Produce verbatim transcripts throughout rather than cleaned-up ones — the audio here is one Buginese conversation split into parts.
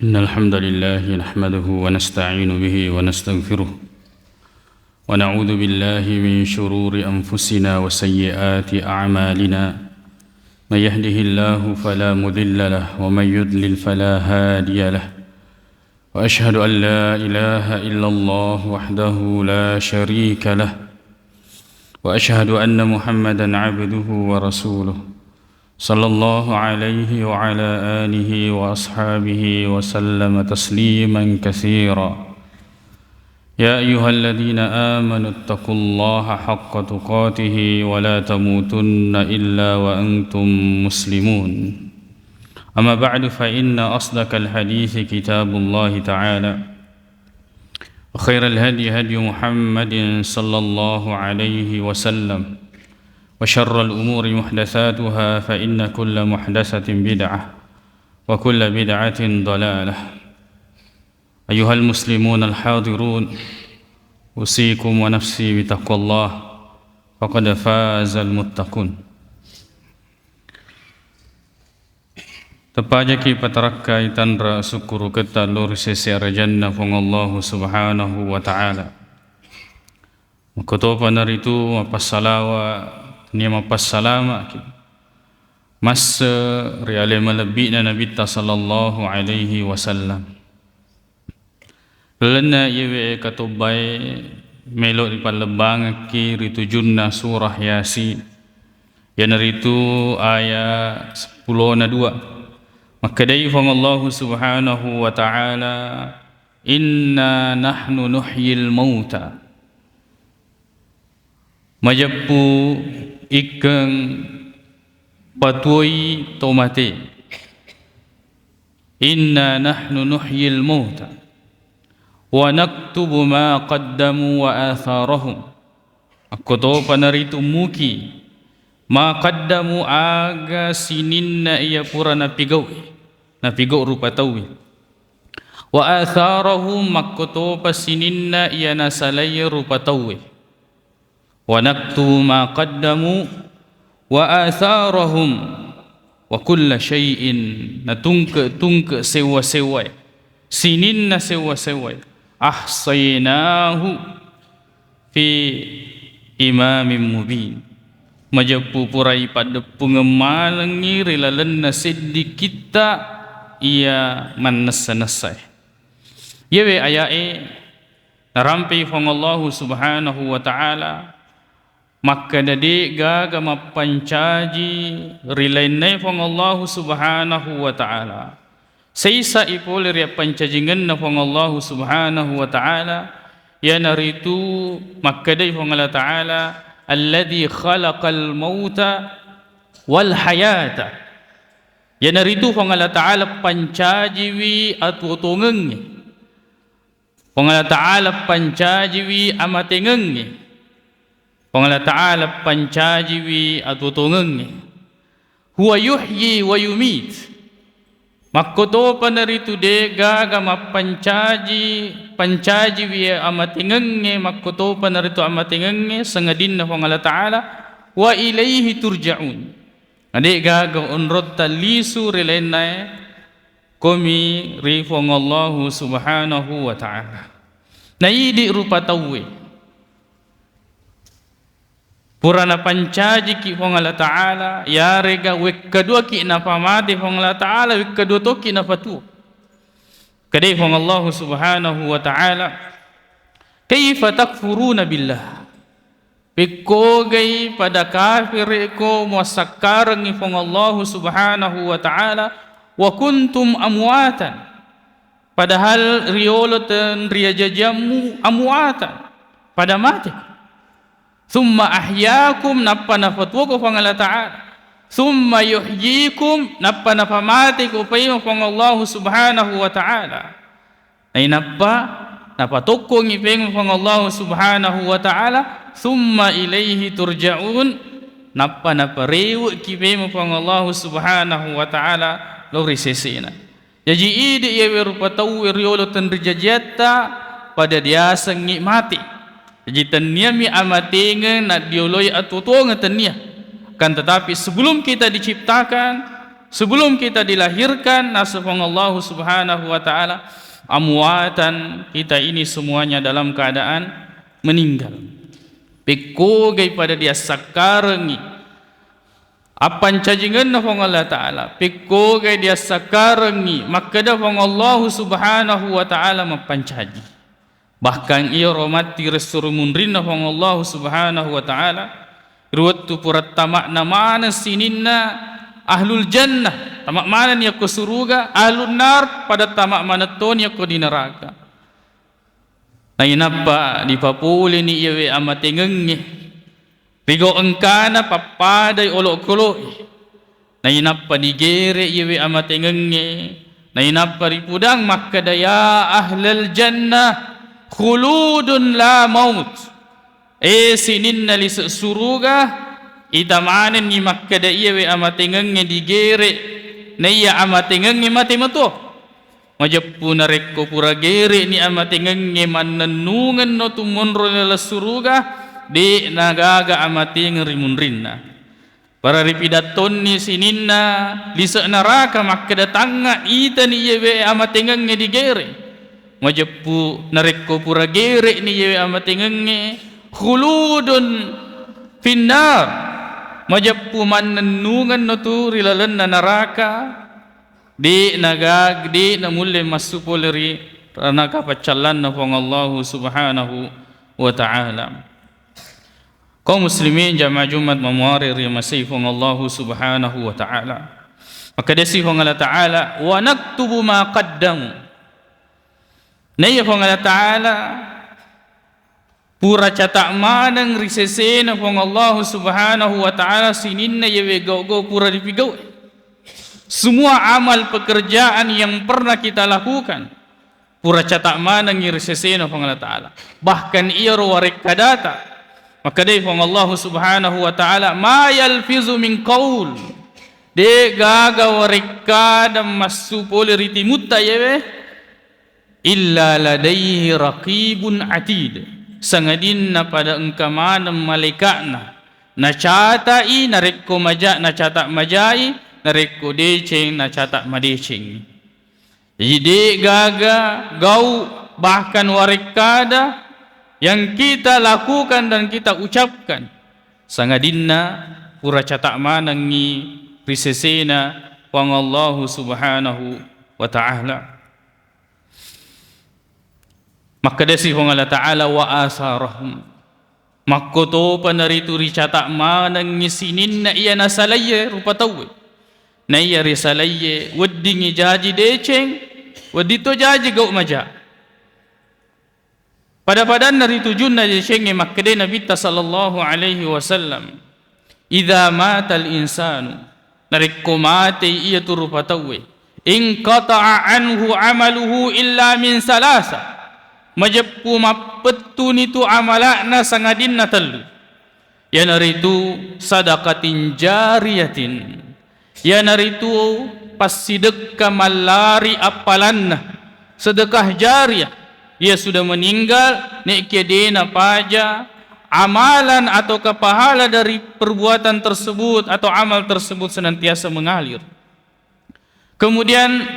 إن الحمد لله نحمده ونستعين به ونستغفره، ونعوذ بالله من شرور أنفسنا وسيئات أعمالنا. من يهده الله فلا مضل له، ومن يضلل فلا هادي له. وأشهد أن لا إله إلا الله وحده لا شريك له، وأشهد أن محمدا عبده ورسوله، صلى الله عليه وعلى آله وأصحابه وسلم تسليما كثيرا. يا أيها الذين آمنوا اتقوا الله حق تقاته ولا تموتن إلا وأنتم مسلمون. أما بعد، فإن أصدق الحديث كتاب الله تعالى، وخير الهدي هدي محمد صلى الله عليه وسلم، وشر الأمور محدثاتها، فإن كل محدثة بدعة، وكل بدعة ضلالة. أيها المسلمون الحاضرون، أوصيكم ونفسي بتقوى الله، فقد فاز المتقون. Tepajaki patarakkai tanra sukkuruketta lao ri sese arajanna Puang Allahu Subhanahu wa Ta'ala. Makkotopa naritu mappassalawa, nia mappassalamaki masse ri ale malebbi'na Nabitta sallallahu alaihi wasallam. Lalenna iyewe katobbae melo ripallebbangekki ri tujunna surah Yasin, iyanaritu aya seppulona dua. Makkedai Puang Allahu Subhanahu wa Ta'ala, "Inna nahnu nuhyil mauta." Majeppu ikkeng patuoi to mate. "Inna nahnu nuhyil mauta wa naktubu ma qaddamu wa atharahum." Akkotopa naritu muki ma qaddamu, aga sininna iya pura napigau'i, napigau rupa tauwe. Wa atharahum, makkotopa sininna iya nasalai rupa tauwe. Wa naktubu ma qaddamu wa atharahum wa kulla syai'in, natungke-tungke sewwa-sewwae, sininna sewwa-sewwae, ahsainahu fi imamin mubin. Majeppu purai paddeppungeng manengngi ri lalenna seddi kitta iya mannessa-nessae. Iyawe aya'e narampei Puang Allahu Subhanahu wa Ta'ala makkeda, de' gaga mappancaji ri lainnae Puang Allahu Subhanahu wa Ta'ala. Seisa'i pole ri appancajingenna Puang Allahu Subhanahu wa Ta'ala, iyanaritu makkedai Puang Allah Ta'ala, "Alladzi khalaqal mauta wal hayata." Iyanaritu Puang Allah Ta'ala pancajiwi atuo-tuongengnge. Puang Allah Ta'ala pancajiwi amatengengnge. Puang Allah Ta'ala pancajiwi atuo-tuongengnge. Huwa yuhyi wa yumit. Makkotopa naritu de' gaga mappancaji, pancajiwi amatengengnge, makkotopa naritu amatengengnge, sangadinna Puang Allah Ta'ala, wa ilaihi turja'un. Na de' gaga onrotta lisu ri lainnae, komi ri Puang Allahu Subhanahu wa Ta'ala. Na idi rupa tauwe pura napancajiki Puang Allah Ta'ala, yarega wekkaduaki napamate Puang Allah Ta'ala, wekkadua toki napatuo. Kedai Puang Allahu Subhanahu wa Ta'ala, "Kaifa takfuruna billah?" Pekkogai pada kafire'ko muassakkarengngi Puang Allahu Subhanahu wa Ta'ala, wa kuntum amwatan, padahal riolo tenriajajiammu amwatan, pada mate. Tsumma ahyakum, nappa napatuoko Puang Allah Ta'ala. Tsumma yuhyikum, nappa napamateko paimeng Puang Allahu Subhanahu wa Ta'ala. Nainappa napatokkongi paimeng Puang Allahu Subhanahu wa Ta'ala, tsumma ilaihi turja'un, nappa naparewe'ki paimeng Puang Allahu Subhanahu wa Ta'ala lao ri sesena. Jaji idi iyawe rupa tauwe riolo tenrijajiatta pada diasengngi mate. Jaji tenniami amatengeng naddioloi atuo-tuongeng, tennia. Kan tetapi sebelum kita diciptakan, Sebelum kita dilahirkan, naseng Puang Allahu Subhanahu wa Ta'ala, amwatan, kita ini semuanya dalam keadaan meninggal. Pekkogai pada diassakkarengngi appancajingenna Puang Allah Ta'ala, pekkogai diassakkarengngi makkeda Puang Allahu Subhanahu wa Ta'ala mappancaji. Bahkan iyaro matti ressu ri munrinna Puang Allahu Subhanahu wa Ta'ala, ri wettu pura tama'na maneng sininna ahlul jannah, tama manenni yakko suruga, ahlun nar pada tama maneng toni yakko di neraka. Nainappa dipapoleni iyawe amatengengnge ri gau engkana pappadai olokolo'e. Nainappa digere iyawe amatengengnge, nainappa ripudang makkeda, "Ya ahlal jannah, khuludun la maut." E sininna lise suruga, ita manenni makkeda iyawe amatengengnge digere, naiya amatengengnge mate mato. Majeppu narekko pura gere'ni amatengengnge mannennungenno tu monro ri laleng suruga, de'na gaga amatengeng ri munrinna. Para ripidattonni sininna lise neraka makkeda, "Tangnga itani iyawe amatengengnge digere." Majeppu narekko pura gere'ni iyawe amatengengnge, khuludun finnar. Majeppu mannennungenno tu ri lalenna neraka. De'na gag-, de'na mulle massu pole ri ranaka paccallanna Puang Allahu Subhanahu wa Ta'ala. Kaum muslimin jamaah Jumat mamuare ri masei Puang Allahu Subhanahu wa Ta'ala. Makkedasi Puang Allah Ta'ala, "Wa naktubu ma qaddamu." Naiya Puang Allah Ta'ala pura catat maneng ri sesena Puang Allahu Subhanahu wa Ta'ala sininna iyawe gau-gau pura ripigau'i. Semua amal pekerjaan yang pernah kita lakukan, pura catat manengngi ri sesena Puang Allah Ta'ala. Bahkan iyaro warekkadata, makkedai Puang Allahu Subhanahu wa Ta'ala, "Ma yalfizu min qaul." De gaga warekkada massu pole ri timutta iyawe, "Illa ladaihi raqibun atid." Sangadinna pada engka maneng malaika'na. Nacata'i narekko maja, nacata majai, narekko deceng, nacata madecengngi. Jadi, de gaga gau, bahkan warekkada yang kita lakukan dan kita ucapkan, sangadinna pura catat manengngi ri sesena Puang Allahu Subhanahu wa Ta'ala. Makkedasi Puang Allah Ta'ala, "Wa asarahum." Makkotopa naritu ricata manengngi sininna iya nasalaiye rupa tauwe. Naiya risalaiye weddingngi jaji deceng, wedding to jaji gau maja. Pada-padanna ri tujunna decengnge, makkedai Nabitta sallallahu alaihi wasallam, "Idza matal insanu," narekko matei iyatu rupa tauwe, "inqata'a anhu amaluhu illa min salasa," majeppu mappettuni tu amala'na sangadinna tellu. Iyanaritu sadaqatin jariyatin, iyanaritu passidekka mallari appalanna, sedekah jariyah. Ia sudah meninggal, nekia de napaja amalan atau pahala dari perbuatan tersebut atau amal tersebut senantiasa mengalir. Kemudian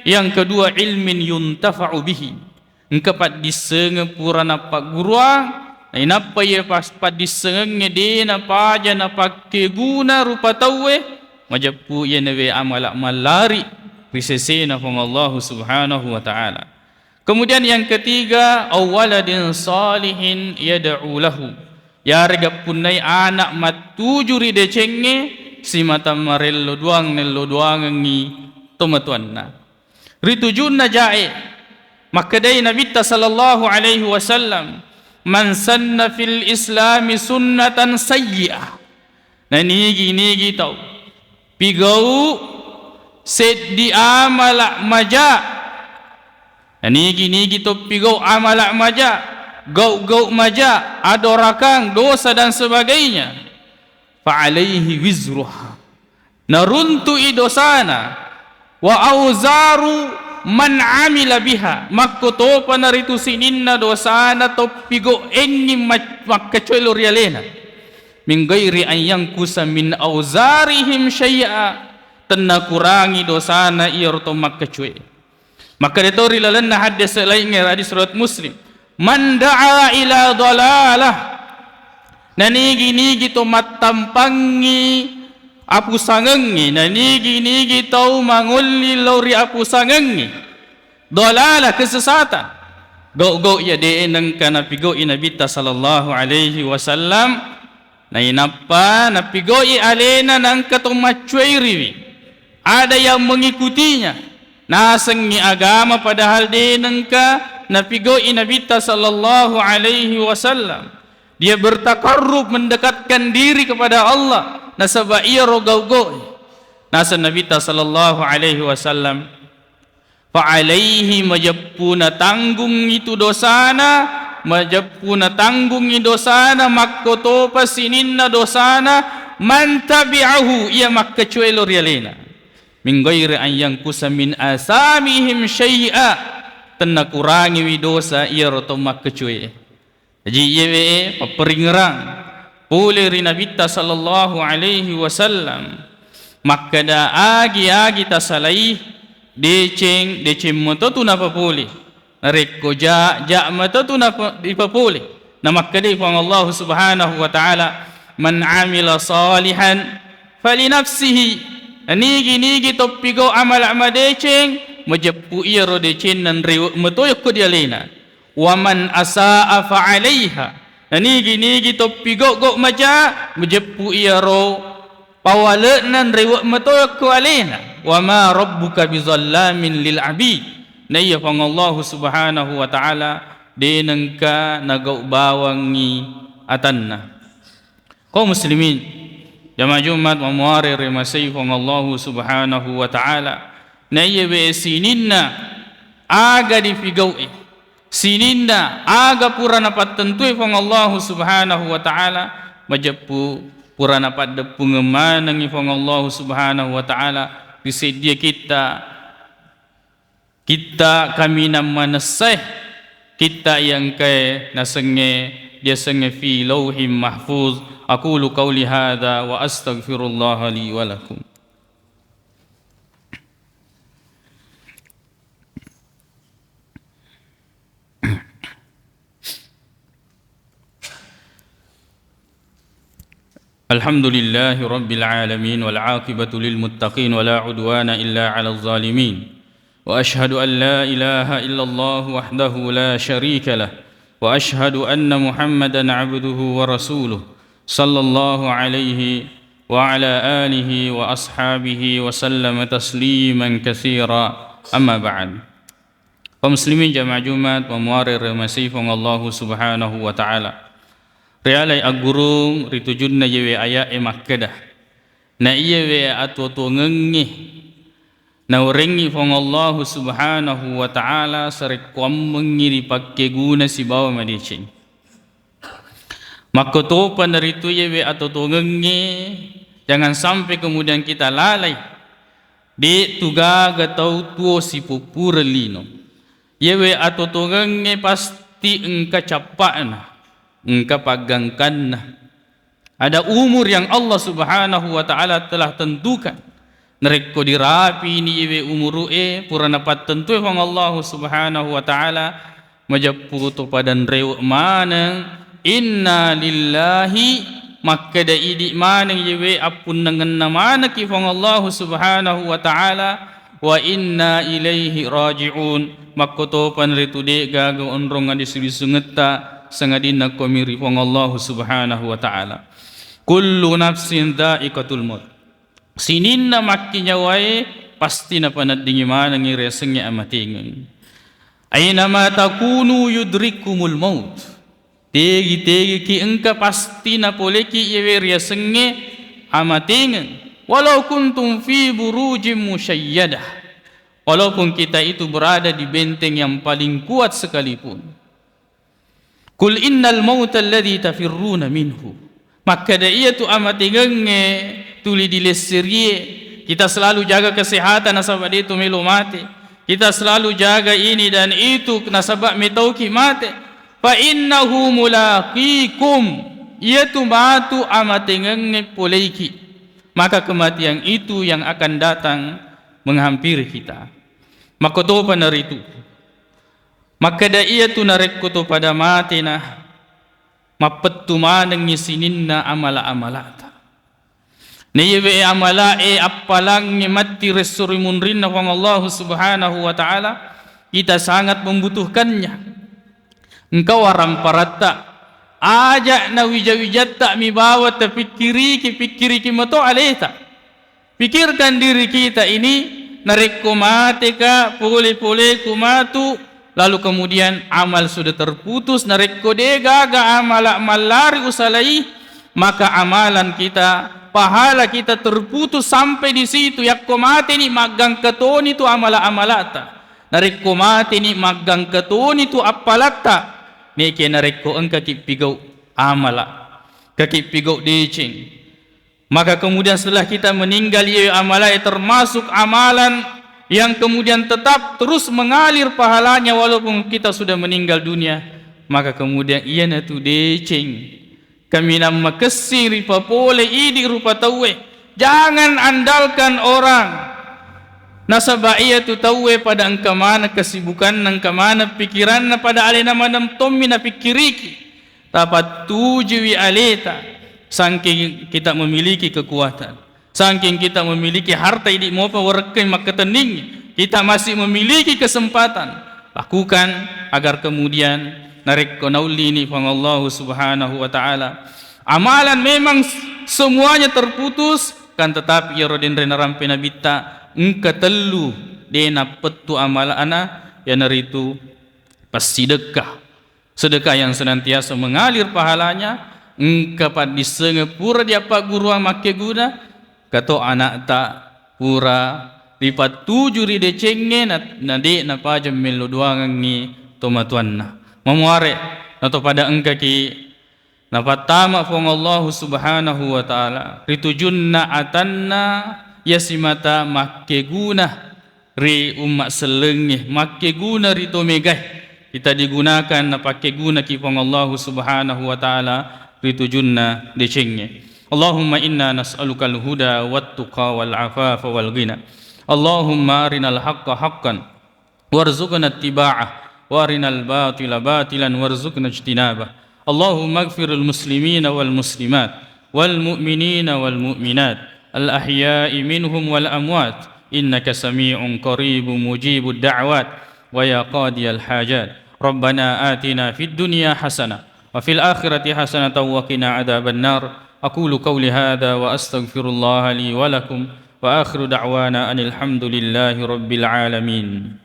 yang kedua, ilmin yuntafa'u bihi. Engka paddissengeng pura nappagguruang, nainappa iye pas-, paddissengengnge de napaja napakkeguna rupa tauwe, majeppu iyenewe amala mallari ri sesena Puang Allahu Subhanahu wa Ta'ala. Kemudian yang ketiga, au waladin salihin yad'u lahu. Yarega punnai anak mattuju ri decengnge simata marello duang nello duangengngi tomatoanna. Ri tujunna jae, makkedai Nabitta sallallahu alaihi wasallam, "Man sanna fil islami sunnatan sayyi'ah." Nanigi-nigi tau pigau seddi amala maja. Nanigi-nigi to pigau amala maja, gau-gau maja, adorakang, dosa dan sebagainya. Fa alaihi wizruha. Naruntu'i dosana. Wa auzaru man amila biha. Makkotopa naritu sininna dosana to pigau engngi mac-, makkacoelo ri alena. Min ghairi an yanqusa min auzarihim syai'a, nakurangi dosana iyaro to makkecuwe. Makkeda to ri lalenna hadis laingnge, hadis riwayat Muslim, "Man da'a ila dalalah," nanigi-nigi to mattampangngi apusangengnge, nanigi-nigi tau mangolli lao ri apusangengnge, dalalah, kesesatan, gau-gau iya de nengka napigau'i Nabitta sallallahu alaihi wasallam, nainappa napigau'i alena nangka to maccuairiwi, ada yang mengikutinya, nasengngi agama padahal de nengka napigau'i Nabitta sallallahu alaihi wasallam. Dia bertakarrub, mendekatkan diri kepada Allah, nasaba iyaro gau-gau. Naseng Nabitta sallallahu alaihi wasallam, "Fa alaihi," majeppu natanggungngi tu dosana, majeppu natanggungngi dosana, makkotopa sininna dosana, "man tabi'ahu," iya makkecuelo ri alena, "min ghairi an yanqusa min asamihim syai'a," tennakurangiwi dosa iyaro to makkecuwe. Jaji, iyewe papperingerang pole ri Nabitta sallallahu alaihi wasallam, makkeda, agi-agi tasalai, deceng, deceng matotu napapole. Narekko ja, ja matotu napa-, ipapole. Namakkedai Puang Allahu Subhanahu wa Ta'ala, "Man amila salihan falinafsihi." Nigi-nigi toppigau amala madeceng, majeppu iyaro decenna nrewe matoyokko dialena. "Wa man asaa fa alaiha." Nanigi-nigi toppi goggo maja, majeppu iyaro pawale'na nrewe matoyokko alena. "Wa ma rabbuka bizallamin lil abid." Naiya Puang Allahu Subhanahu wa Ta'ala de nengka nagau bawangngi atanna. Kaum muslimin, jamaah Jumat mamuare rimasei Puang Allahu Subhanahu wa Ta'ala. Naiyawe sininna aga dipigau'i, sininna aga pura napattentui Puang Allahu Subhanahu wa Ta'ala, majeppu pura napaddeppungeng manengngi Puang Allahu Subhanahu wa Ta'ala ri seddie kitta, kitta kaminang manessae, kitta iya engkae nasengnge, diasengnge fi lauhim mahfuz. Aqulu qauli hadza wa astaghfirullaha li wa lakum. الحمد لله رب العالمين، والعاقبة للمتقين، ولا عدوان إلا على الظالمين، وأشهد أن لا إله إلا الله وحده لا شريك له، وأشهد أن محمدا عبده ورسوله، صلى الله عليه وعلى آله وأصحابه وسلم تسليما كثيرا. أما بعد. Kaum muslimin jamaah Jumat, mamuare rimasei Puang Allahu Subhanahu wa Ta'ala. Rialai aggurung ri tujunna iyewe aya'e makkeda, na iyewe atuo-tuongengnge naurengngi Puang Allahu Subhanahu wa Ta'ala sarekkuammengngi ripakkeguna sibawa madeceng. Makkotopa naritu iyewe atuo-tuongengnge, jangan sampai kemudian kita lalai. De tu gaga tau tuo sipuppureng lino. Iyewe atuo-tuongengnge pasti engka cappa'na, engka paggangkanna. Ada umur yang Allah Subhanahu wa Ta'ala telah tentukan. Narekko dirapini iyewe umuru'e, pura napattentue Puang Allahu Subhanahu wa Ta'ala, majeppu to pada nrewe maneng, "Inna lillahi," makkeda idi maneng iyewe appunnangenna manekki Puang Allahu Subhanahu wa Ta'ala, "wa inna ilaihi raji'un," makkotopa naritu de gaga onrong adisubisungetta, sangadinna komi ri Puang Allahu Subhanahu wa Ta'ala. "Kullu nafsin dha'iqatul maut." Sininna makkinyawae pasti napaneddingi manengngi riasengnge amatengeng. "Ainama takunu yudrikkumul maut." Tegi-tegiki engka pasti napoleki iyewe riasengnge amatengeng. "Walau kuntum fi burujim musyayyadah." Walaupun kita itu berada di benteng yang paling kuat sekalipun. "Qul innal mautal ladzi tafirruna minhu." Makkeda iyatu amatengengnge tuli dilesserie, kita selalu jaga kesehatan nasaba de tu melo mate. Kita selalu jaga ini dan itu nasaba metauki mate. "Fa innahu mulaqikum." Iyatu matu amatengengnge poleiki. Maka kematian itu yang akan datang menghampiri kita. Makkotopa naritu. Makkeda iyatu narekko to pada matena, mappettu manengngi sininna amala-amalata. Naiyawe amalae appalangnge matti resso ri munrinna Puang Allahu Subhanahu wa Ta'ala, kita sangat membutuhkannya. Engka waramparatta, aja nawija-wijatta mi bawang tapikkiriki, pikkiriki mato aleta. Pikirkan diri kita ini, narekko mateka, pole-poleku matu, lalu kemudian amal sudah terputus, narekko de gaga amala mallari usalai, maka amalan kita, pahala kita terputus sampai di situ. Yakko mateni, maggangka toni tu amala-amalata. Narekko mateni, maggangka toni tu appalatta. Neke narekko engkaki pigau amala, kaki pigau deceng, maka kemudian setelah kita meninggal, iya amalae termasuk amalan yang kemudian tetap terus mengalir pahalanya walaupun kita sudah meninggal dunia. Maka kemudian iyanatu deceng. Kaminang makessing ripapole idi rupa tauwe. Jangan andalkan orang. Nasaba iyatu tauwe pada engka maneng kesibukanna, engka maneng pikiranna, pada alena maneng tommi napikkiriki. Tapattujuwi aleta, sangking kita memiliki kekuatan, sangking kita memiliki harta idi mopa warekkeng makkatenning, kita masih memiliki kesempatan. Lakukan agar kemudian narekko naullini Puang Allahu Subhanahu wa Ta'ala. Amalan memang s-, semuanya terputus, kan tetapi iyaro denre narampe Nabitta, engka tellu de nappettu amalana, iyanaritu passidekka. Sedekah yang senantiasa mengalir pahalanya, engka paddissengeng pura diappagguruang makkeguna, kato anakta pura ripattuju ri decengnge na, na de napaja mello doangengngi tomatuanna. Mamuare nato pada engkaki napattama Puang Allahu Subhanahu wa Ta'ala ri tujunna atanna, yasimata makkeguna ri umma sellengnge, makkeguna ri to megae, kita digunakan napakkegunaki Puang Allahu Subhanahu wa Ta'ala ri tujunna decengnge. Allahumma inna nas'alukal huda wat tuqa wal afafa wal ghina. Allahumma arinal haqqa haqqan warzuqna ittiba'ah, wa arinal batila batilan warzuqna ijtinabah. Allahumma ighfiril muslimina wal muslimat, wal mu'minina wal mu'minat, al ahya'i minhum wal amwat, innaka sami'un qaribun mujibud da'wat, wa ya qadiyal hajat. Rabbana atina fid dunya hasanah, wa fil akhirati hasanatan wa qina adzaban nar. Aqulu qawli hadza wa astaghfirullaha li wa lakum, wa akhiru da'wana anil hamdulillahi rabbil alamin.